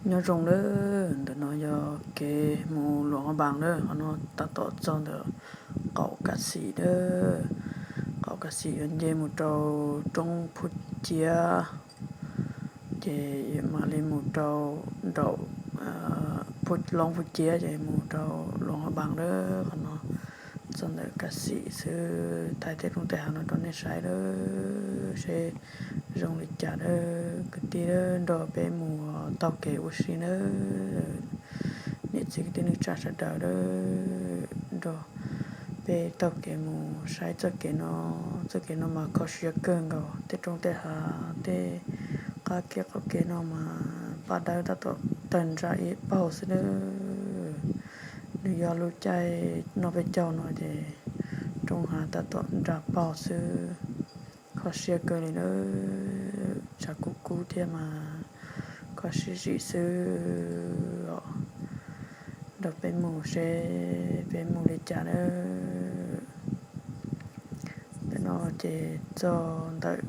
Nyob zoo lawm, ntawm no yog kev mus Luam Haj Npaas lawm, qhov no tab tom txog ntawm qaum Kas Xim lawm. Qaum Kas Xim yuav nce mus rau roob Phuj Ciab, ces mam li mus rau nraum Loob Phuj Ciab ces mus rau Luam Haj Npaas lawm. Qhov no txog ntawm Kas Xim xwb, thaij tej roob tej hav no rau nej saib lawm seb zoo li cas lawm. Kwv tij, nrog peb mus taug kev ua si nawb. Niam txiv kwv tij neej tsa sawv daws lawm, nrog peb taug kev mus saib txoj kev no. Txoj kev no mas kho siab kawg nkaus, tej roob tej hav tej qab kev qaum kev no mas paj dawb tab tom tawg nra ib paug xwb nawb. Nws yog lub caij noj peb caug no ces roob hav tab tom nra paug xwb. Kho siab kawg li nawb, tshav kub kub thiab mas kho siab zim xwb os. Nrog peb mus seb peb mus li cas nawb. Ntawm no ces txog ntawm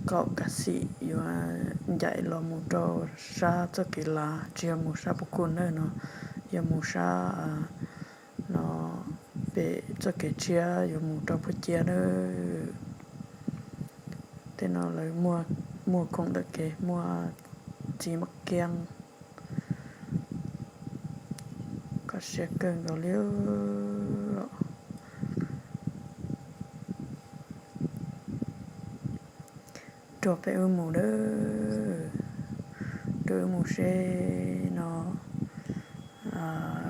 qaum Kas Xim yuav ncaim los mus rau sab txoj kev lav, tsis yog mus sab Phuj Khuj nawb, no yog mus sab no pem txoj kev tshiab yuav mus rau Phuj Ciab nawb. Tej no lawv muag khoom ntawm kev, muag txiv maj kiab. Kho siab kawg nkaus li. Nrog peb wb mus nawb, nrog wb mus seb no.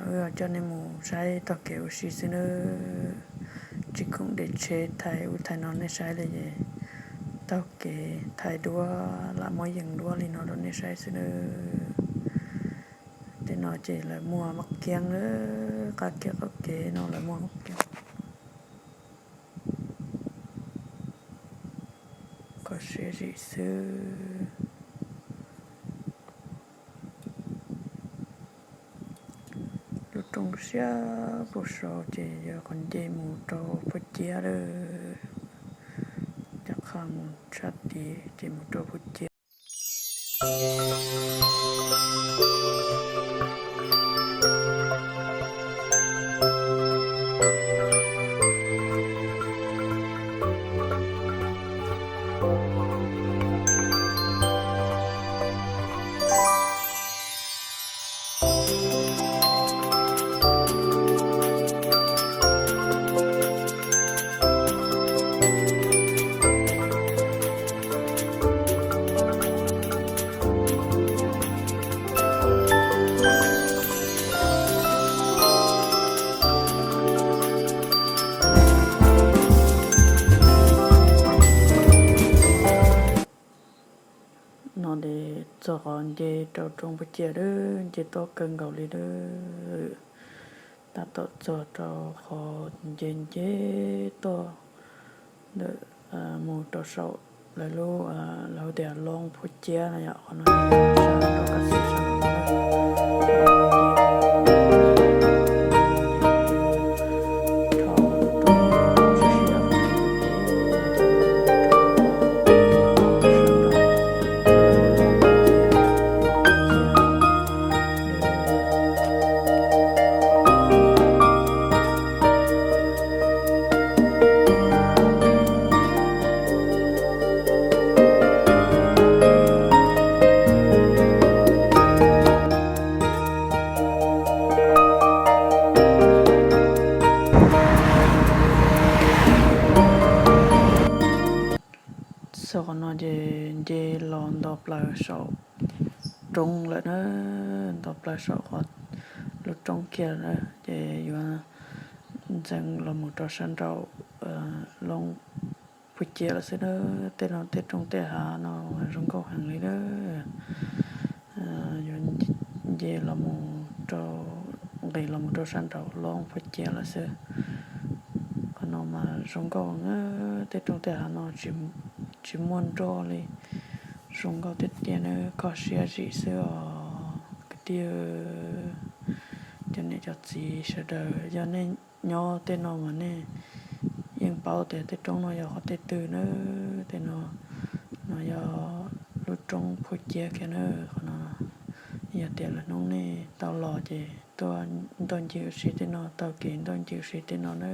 Wb coj nej mus saib taug kev ua si xwb nawb. Tsis khoom de tsheb thaij ub thaij no nej saib li es, taug kev thaij duab lam muab yees duab li no rau nej saib xwb nawb. Tej no ces lawv muag maj kiab nawb, qab kev qaum kev no lawv muag maj kiab. Kho siab zim xwb. Lub roob siab puag saud ces yog qhov nce mus rau Phuj Ciab lawm. Cov qha mus tshaj tid ces mus rau Phuj Ciab. No ces txog qhov nce rau roob Phuj Ciab lawm, nce tuaj kawg nkaus li lawm. Tab tom txog rau qhov nce nce tuaj ntawm mus rau saum lawv lub, lawv tias Loob Phuj Ciab no yom, qhov no sab rau Kas Xim sab no. Txog qhov no ces nce los nto plaws saum roob lawm na, nto plaws saum qhov lub roob kiag na, ces yuav ntxeev los mus rau sab nraum Loob Phuj Ciab lawm xwb na. Tej no tej roob tej hav no zoo nkauj heev li na. Yuav nce los mus rau, nqis los mus rau sab nraum Loob Phuj Ciab lawm xwb. Qhov no mas zoo nkauj na, tej roob tej hav no tsis muaj nroj li, zoo nkauj tiag tiag na, kho siab zim xwb os kwv tij. Cov niam cov txiv sawv daws, yog nej nyob tej no mas nej yeej paub tias tej roob no yog qhov tej twg na. Tej no, no yog lub roob Phuj Ciab kiag na, qhov no. Yog tias lwm hnub nej tau los ces tuaj ncig ua si tej no, taug kev tuaj ncig ua si tej no na.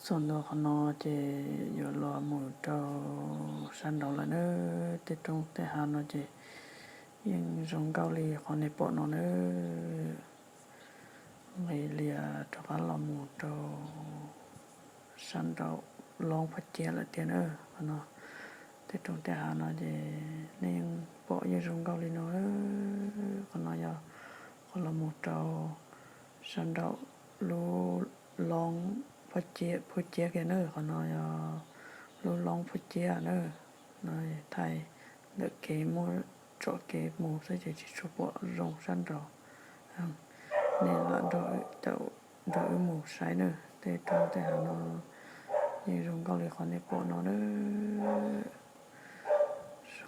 Txog ntua qhov no ces yuav los mus rau sab nraud lawm na. Tej roob tej hav no ces yeej zoo nkauj li qhov nej pom no na. Nqis lias rov qab los mus rau sab nraum Loob Phaj Ciab lawm tiag na. Qhov no tej roob tej hav no ces nej yeej pom yeej zoo nkauj li no. Qhov no yog qhov los mus rau sab nraum lub Loob Phaj Ciab, Phaj Ciab kiag na. Qhov no yog lub Loob Phaj Ciab na. No thaij ntawm kev muab tsom kev mus xwb ces tsis tshua pom zoo sab nraud. Nej lam nrog wb mus saib na, tej roob tej hav no yeej zoo nkauj li qhov nej pom no na.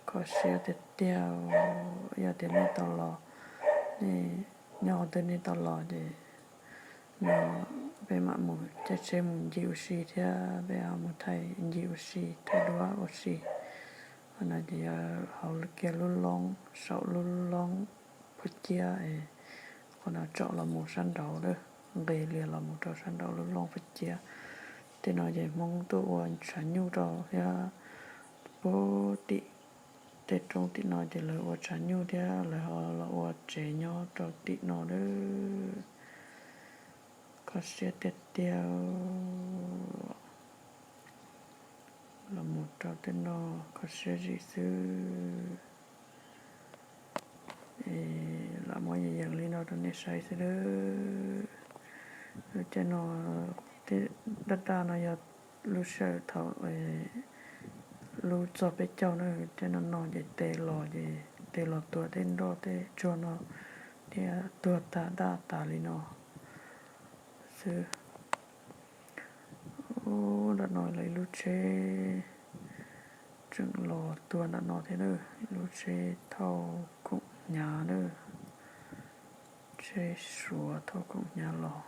Kho siab tiag tiag. Yog tias nej tau los, nej nyob qhov twg nej tau los ces no peb mam mus caij tsheb mus ncig ua si thiab peb ho mus thaij ncig ua si, thaij duab ua si. Qhov no ces yog hauv kiag lub Loob, saum lub Loob Phaj Ciab es qhov no tsom los mus sab nraud lawm, nqis lias los mus rau sab nraud lub Loob Phaj Ciab. Tej no ces Hmoob tuaj ua tshav nyuj rau thiab. Puag tim tej roob tim no ces lawv ua tshav nyuj thiab lawv ho los ua tsev nyob rau tim no lawm. Kho siab tiag tiag. Los mus rau tej no kho siab zim xwb. Lam muab yees yees li no rau nej saib xwb lawm. Lub caij no, tej daj daj no yog lub sij hawm thaum lub txog peb caug na, caij no no ces tes los ces tes los tuag tej nroj tej tsuag no thiab tuag tag daj tas li no xwb. Ub, nram no lawv ib lub tsheb tseem los tuag nram no thiab na, ib lub tsheb thauj khoom hnyav na, tsheb Suav thauj khoom hnyav los,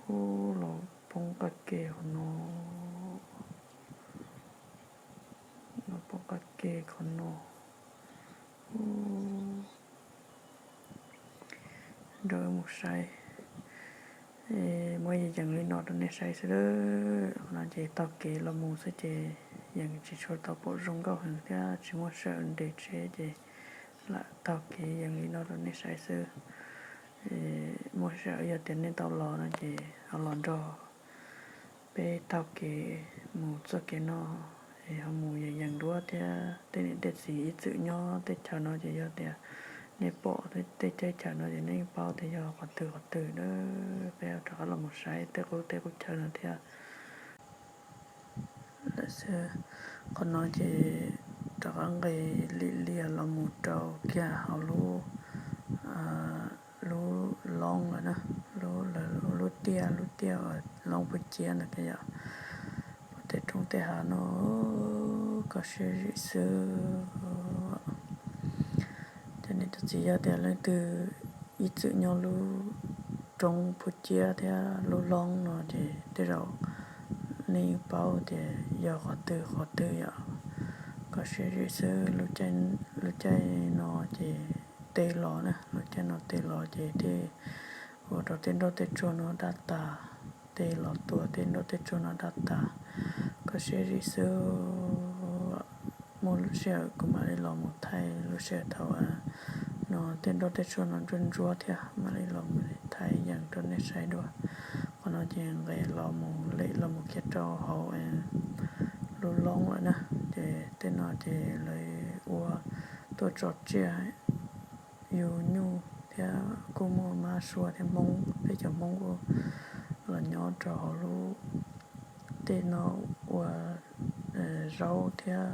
ub, los poob qaj ke qhov no, los poob qaj ke qhov no. Nrog wb mus saib. Muab yees yees li no rau nej saib xwb lawm. Qhov no ces taug kev los mus xwb ces yeej tsis tshua tau pom zoo nkauj heev thiab tsis muaj sij hawm nres tsheb ces lam taug kev yees li no rau nej saib xwb. Muaj sij hawm yog tias nej tau los no ces ho los nrog peb taug kev mus txoj kev no es ho mus yees yees dua thiab. Tej niam tej txiv ib txwm nyob teb chaws no ces yog tias nej pom tej teb chaws no ces nej paub tias yog qhov twg qhov twg na. Peb rov qab los mus saib tej qub teb qub chaw no thiab. Lawm xwb, qhov no ces rov qab nqis lim lias los mus rau kiag hauv lub, lub loob lawm na, lub, lub tiaj, lub tiaj uas loob Phuj Ciab ntawd yom. Pom tej roob tej hav no. koj siab zim xwb. Ces niam cov txiv yog tias leej twg ib txwm nyob lub roob Phuv Ciab thiab lub Loob no ces tej zaum nej yeej paub tias yog qhov twg qhov twg yom. Koj siab zim xwb, lub caij no ces teb los na, lub caij no teb los ces thiaj ua rau tej nroj tej tsuag no daj tas, teb los tua tej nroj tej tsuag no daj tas. Koj siab zim xwb, muaj lub sij hawm kuv mam li los mus thaij lub sij hawm thaum no tej nroj tej tsuag no ntsuab ntsuab thiab mam li los mus thaij yees rau nej saib dua. Qhov no ces nqes los mus lem los mus kiag rau hauv lub Loob lawm na. Ces tej no ces lawv ua tuaj tso tsiaj yug nyuj thiab kuj muaj mab sua thiab Hmoob, peb cov Hmoob kuj los nyob rau hauv lub tej no ua zaub thiab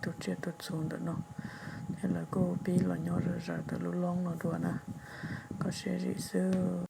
tu tsiaj tu txhu ntawm no, thiab lawv kuj pib los nyob zom zaws ntawm lub Loob no dua na. Koj siab zim xwb.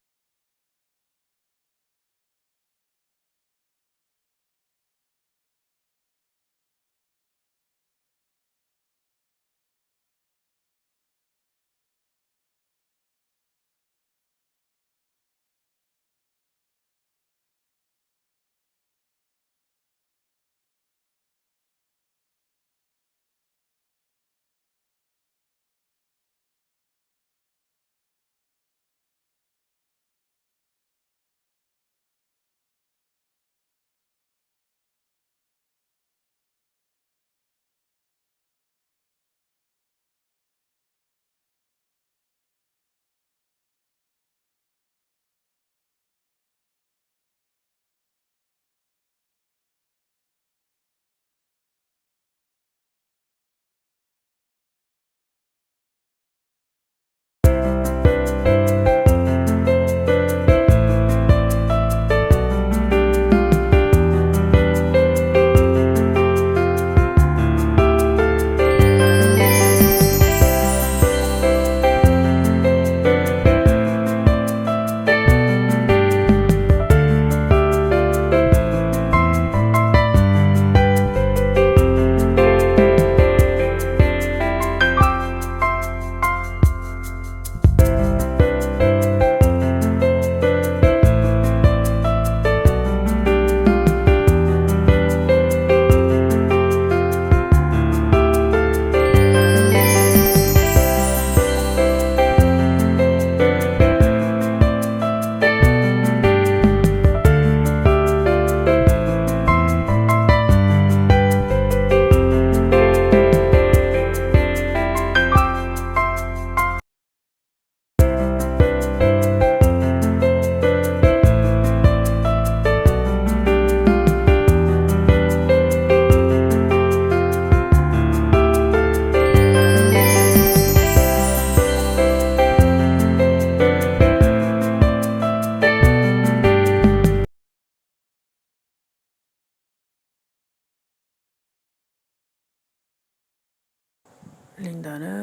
Li ntawd na,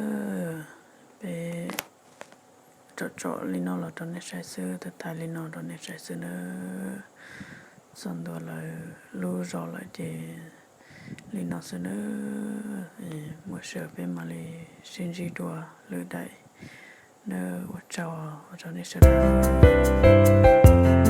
peb tsom tsom li no los rau nej saib xwb, thaij thaij li no rau nej saib xwb na. Txog ntua lawv lub zos lawm ces li no xwb na. Muaj sij hawm peb mam li sib ntsib dua lwm daim na. Ua tsaug rau nej sawv daws.